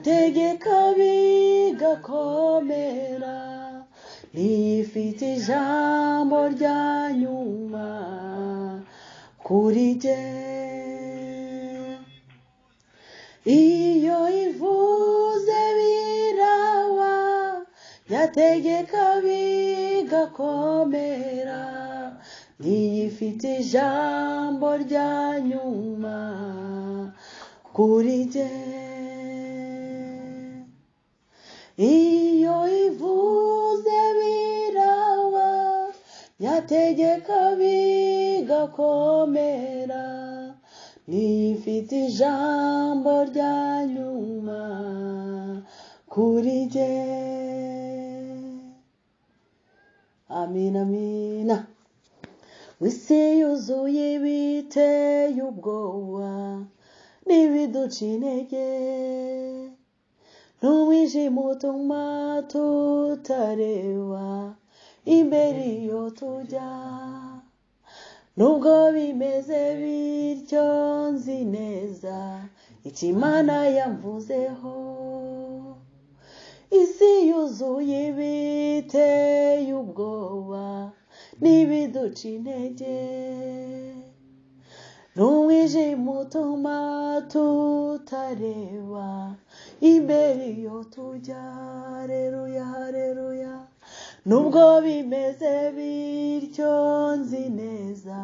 Yategeka bigakomera, ntifite ijambo rya nyuma kuri jye. Iyo ivuze biraba, yategeka bigakomera, ntiyifite ijambo rya nyuma kuri jye. Iyo ivuze biraba, yategeka bigakomera, ntiyifite ijambo rya nyuma kuri jye. Amina, amina. Isi yuzuye ibiteye ubwoba n'ibiduca intege, n'umwijima utuma tutareba imbere iyo tujya. Nubwo bimeze bityo nzi neza icyo Imana yamvuzeho. Isi yuzuye ibiteye ubwoba n'ibiduca intege, n'umwijima utuma tutareba imbere iyo tujya. Haleluya, haleluya. Nubwo bimeze bityo nzi neza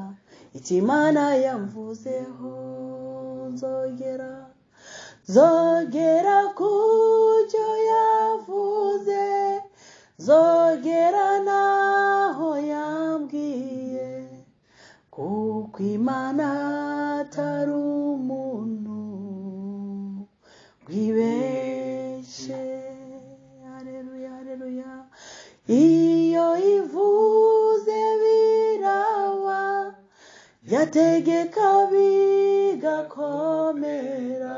icyo Imana yamvuzeho. Nzogera, nzogera ku cyo yavuze, nzogera naho yambwiye, kuko Imana atari umuntu wibeshe. Haleluya, haleluya. Iyo ivuze biraba, yategeka bigakomera,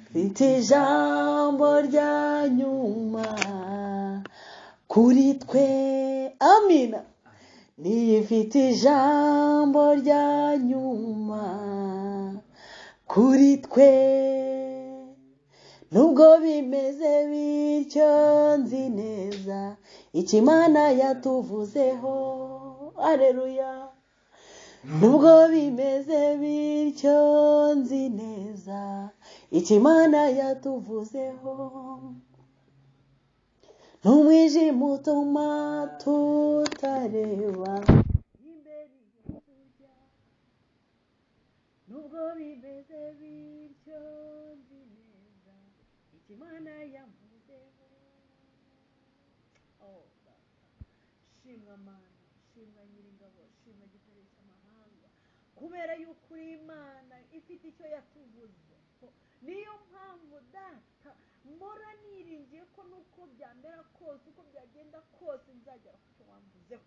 mfite ijambo rya nyuma kuri twe. Amina. Niyifite ijambo rya nyuma kuri twe. Nubwo bimeze bityo nzi neza icyo Imana yatuvuzeho. Haleluya. Nubwo bimeze bityo nzi neza icyo Imana yatuvuzeho. N'umwijima utuma tutareba imbere iyo tujya. Nubwo bimeze bityo nzi neza icyo Imana yamvuzeho. Oh, Data, shimwa Mana, shimwa Nyiringabo, shimwa Gitare cy'amahanga, kubera yuko uri Imana ifite icyo yatuvuzeho. Niyo mpamvu Data mpora niringiye ko nuko byamera kose, uko byagenda kose, nzagera ku cyo wamvuzeho.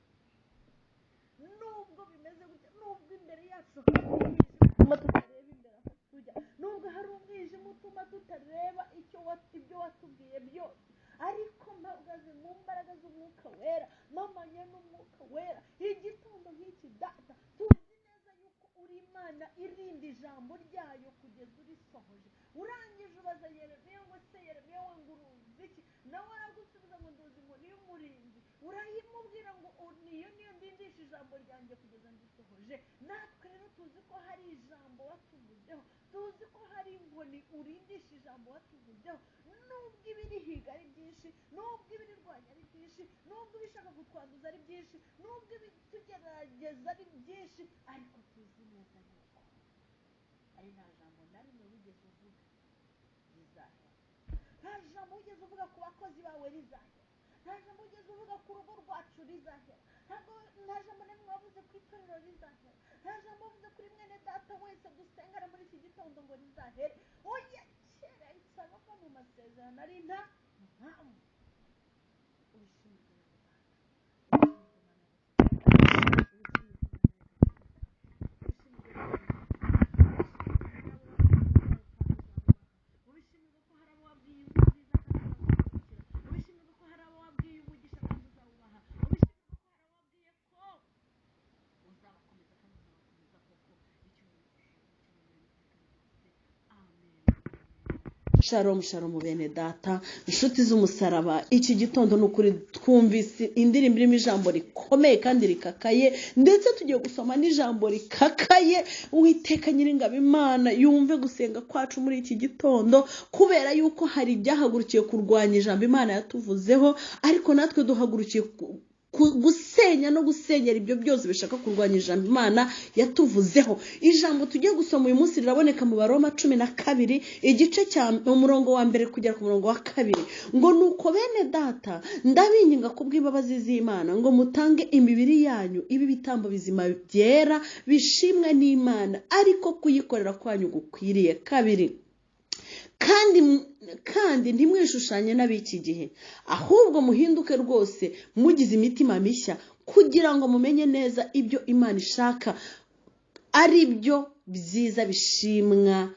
Nubwo bimeze gutya, nubwo imbere yacu hari umwijima utuma tutareba imbere aho tujya, nubwo hari umwijima utuma tutareba icyo ibyo watubwiye byose, ariko mpagaze mu mbaraga z'umwuka wera, mpamanye n'umwuka wera. Igitondo nk'iki Data, tuzi neza yuko uri Imana irinda ijambo ryayo kugeza urisohoje. Urangije ubaza Yeremiya ngo se Yeremiya we ngo uruzi iki? Nawe aragusubiza ngo nduzi inkoni y'umurinzi. Urayimubwira ngo niyo niyo ndindisha ijambo ryanjye kugeza ndisohoje. Natwe rero tuzi ko hari ijambo watuvuzeho, tuzi ko hari inkoni urindisha ijambo watuvuzeho. Nubwo ibirihiga ari byinshi, nubwo ibirirwanya ari byinshi, nubwo ibishaka kutwanduza ari byinshi, nubwo ibitugerageza ari byinshi, ariko tuzi neza yuko ari nta jambo na rimwe wigeze uvuga rizahera. Nta jambo wigeze uvuga ku bakozi bawe rizahera. Nta jambo wigeze uvuga ku rugo rwacu rizahera. Nta jambo na rimwe wavuze ku itorero rizahera. Nta jambo wavuze kuri mwene data wese dusengana muri iki gitondo ngo rizahere. Oya, kera isaba ko mu masezerano ari nta mpamvu. Ubishimirwe rero Data. Ubishimirwe ko hari abo wabwiye inkuru nziza kandi uzabakurikira. Ubishimirwe ko hari abo wabwiye umugisha kandi uzawubaha. Ubishimirwe ko hari abo wabwiye ko uzabakomeza kandi uzabakomeza koko. Icyubahiro cy'Imana iteka ryose. Amen. Shalom shalom bene data, inshuti z'umusaraba. Iki gitondo ni ukuri twumvise indirimbo irimo ijambo rikomeye kandi rikakaye, ndetse tugiye gusoma n'ijambo rikakaye. Uwiteka Nyiringabo Imana yumve gusenga kwacu muri iki gitondo, kubera yuko hari ibyahagurukiye kurwanya ijambo Imana yatuvuzeho, ariko natwe duhagurukiye gusenya no gusenyera ibyo byose bishaka kurwanya ijambo Imana yatuvuzeho. Ijambo tugiye gusoma uyu munsi riraboneka mu Baroma 12, igice cya umurongo wa 1 kugera ku murongo wa 2, ngo nuko bene data ndabinginga kubw'imbabazi z'Imana ngo mutange imibiri yanyu ibe ibitambo bizima byera bishimwa n'Imana, ariko kuyikorera kwanyu gukwiriye. 2, kandi ntimwishushanye n'ab'iki gihe, ahubwo muhinduke rwose mugize imitima mishya, kugira ngo mumenye neza ibyo Imana ishaka ari byo byiza bishimwa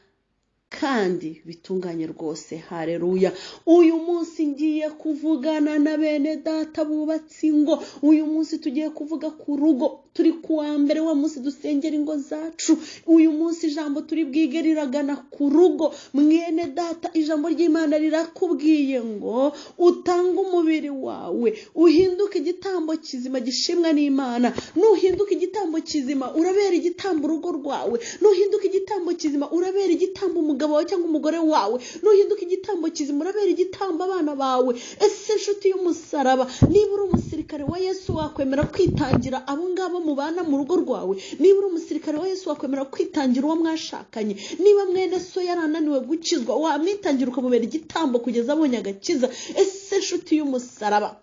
kandi bitunganye rwose. Haleluya. Uyu munsi ngiye kuvugana na bene data bubatse ingo. Uyu munsi tugiye kuvuga ku rugo. Turi kuwa mbere, wa munsi dusengera ingo zacu. Uyu munsi ijambo turi bwige riragana ku rugo. Mwene data, ijambo ry'Imana rirakubwiye ngo utange umubiri wawe uhinduke igitambo kizima gishimwa n'Imana. Nuhinduka igitambo kizima urabera igitambo urugo rwawe. Nuhinduka igitambo kizima urabera igitambo umugabo wawe cyangwa umugore wawe. Nuhinduka igitambo kizima urabera igitambo abana bawe. Ese inshuti y'umusaraba, niba uri umusirikare wa Yesu wakwemera kwitangira abo ngabo mubana mu rugo rwawe? Niba uri umusirikare wa Yesu wakwemera kwitangira uwo mwashakanye? Niba mwene so yarananiwe gukizwa, wamwitangira ukamubera igitambo kugeza abonye agakiza? Ese inshuti y'umusaraba,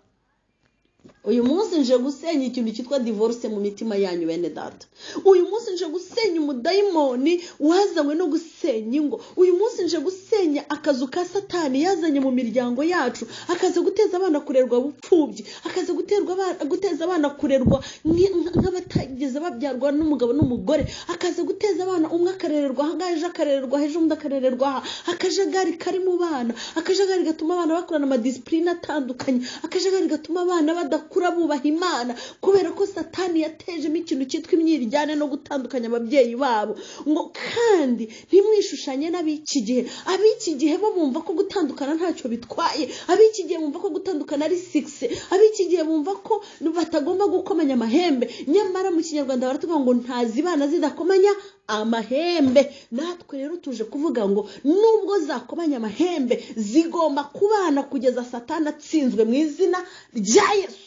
uyu munsi nje gusenya ikintu cyitwa divorce mu mitima yanyu bene data. Uyu munsi nje gusenya umudayimoni wazanywe no gusenya ingo. Uyu munsi nje gusenya akazu ka Satani yazanye mu miryango yacu, akaza guteza abana kurerwa bupfubyi, akaza guteza abana kurerwa nk'abatageze babyarwa n'umugabo n'umugore, akaza guteza abana umwe akarererwa aha ngaha, ejo akarererwa ejo, undi akarererwa aha. Akajagari kari mu bana, akajagari gatuma abana bakurana amadisipurine atandukanye, akajagari gatuma abana badakura bubaha Imana, kubera ko Satani yatejemo ikintu cyitwa imyiryane no gutandukanya ababyeyi babo. Ngo kandi ntimwishushanye n'ab'iki gihe. Ab'iki gihe bo bumva ko gutandukana ntacyo bitwaye, ab'iki gihe bumva ko gutandukana ari sikise, ab'iki gihe bumva ko batagomba gukomanya amahembe. Nyamara mu Kinyarwanda baratuvuga ngo ntazibana zidakomanya amahembe. Natwe rero tuje kuvuga ngo nubwo zakomanya amahembe, zigomba kubana kugeza Satani atsinzwe mu izina rya Yesu.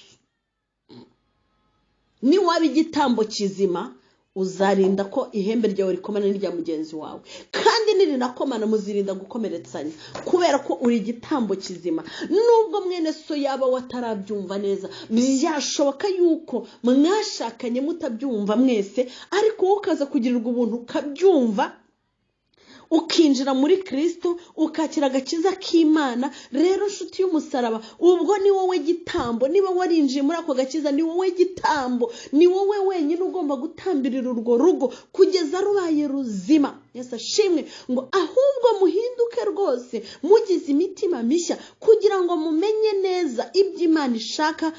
Niwaba igitambo kizima uzarinda ko ihembe ryawe rikomana n'irya mugenzi wawe, kandi nirinakomana muzirinda gukomeretsanya, kubera ko uri igitambo kizima. Nubwo mwene so yaba watarabyumva neza, byashoboka yuko mwashakanye mutabyumva mwese, ariko wowe ukaza kugirirwa ubuntu ukabyumva, ukinjira muri Kristo, ukakira agakiza k'Imana. Rero nshuti y'umusaraba, ubwo ni wowe gitambo. Niba warinjiye muri ako gakiza, ni wowe gitambo, ni wowe wenyine ugomba gutambirira urwo rugo kugeza rubaye ruzima. Yesu ashimwe. Ngo ahubwo muhinduke rwose mugize imitima mishya, kugira ngo mumenye neza ibyo Imana ishaka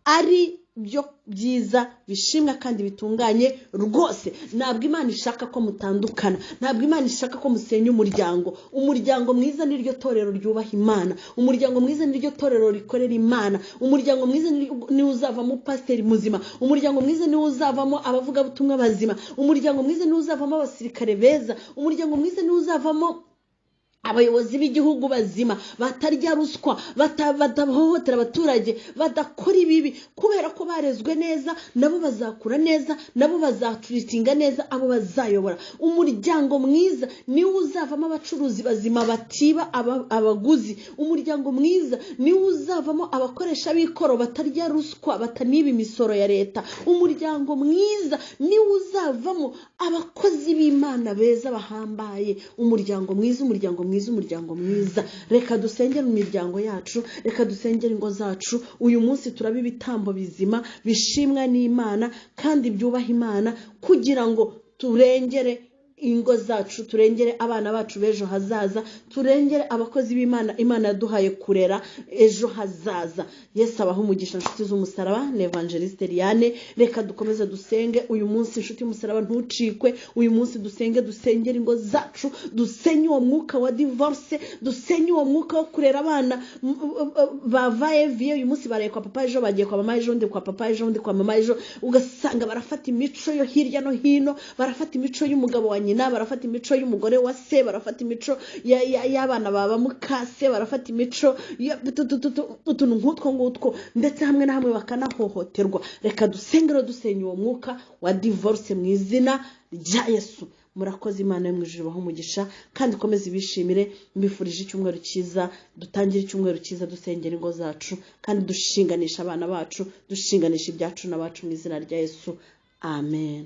ari byo byiza bishimwa kandi bitunganye rwose. Ntabwo Imana ishaka ko mutandukana, ntabwo Imana ishaka ko musenya umuryango. Umuryango mwiza niryo torero ryubaha Imana, umuryango mwiza niryo torero rikorera Imana, umuryango mwiza niwo uzavamo pasiteri muzima, umuryango mwiza niwo uzavamo abavugabutumwa bazima, umuryango mwiza niwo uzavamo abasirikare beza, umuryango mwiza niwo uzavamo abayobozi b'igihugu bazima, batarya ruswa, badahohotera abaturage, badakora ibibi, kubera ko barezwe neza, nabo bazakura neza, nabo bazaturitinga neza abo bazayobora. Umuryango mwiza niwo uzavamo abacuruzi bazima batiba abaguzi. Umuryango mwiza niwo uzavamo abakoresha b'ikoro batarya ruswa, bataniba imisoro ya leta. Umuryango mwiza niwo uzavamo abakozi b'Imana beza bahambaye. Umuryango mwiza, umuryango mwiza, umuryango mwiza. Reka dusengere mu miryango yacu, reka dusengere ingo zacu. Uyu munsi turaba ibitambo bizima bishimwa n'Imana kandi byubaha Imana, kugira ngo turengere ingo zacu, turengere abana bacu b'ejo hazaza, turengere abakozi b'Imana Imana yaduhaye kurera ejo hazaza. Yesu abahe umugisha inshuti z'umusaraba. Ni Evangeliste Liane. Reka dukomeze dusenge uyu munsi, inshuti y'umusaraba, ntucikwe. Uyu munsi dusenge, dusengere ingo zacu, dusenye uwo mwuka wa divorce, dusenye uwo mwuka wo kurera abana bavaye viye. Uyu munsi baraye kwa papa, ejo bagiye kwa mama, ejo undi kwa papa, ejo undi kwa mama, ejo ugasanga barafata imico yo hirya no hino, barafata imico y'umugabo wa nyina, barafata imico y'umugore wa se, barafata imico y'abana ba mukase, barafata imico utuntu nk'utwo ngutwo, ndetse hamwe na hamwe bakanahohoterwa. Reka dusenge rero, dusenya uwo mwuka wa divorce mu izina rya Yesu. Murakoze. Imana yo mu ijuru ibahe umugisha kandi ikomeze ibishimire. Mbifurije icyumweru cyiza. Dutangire icyumweru cyiza dusengera ingo zacu kandi dushinganisha abana bacu, dushinganisha ibyacu n'abacu mu izina rya Yesu. Amen.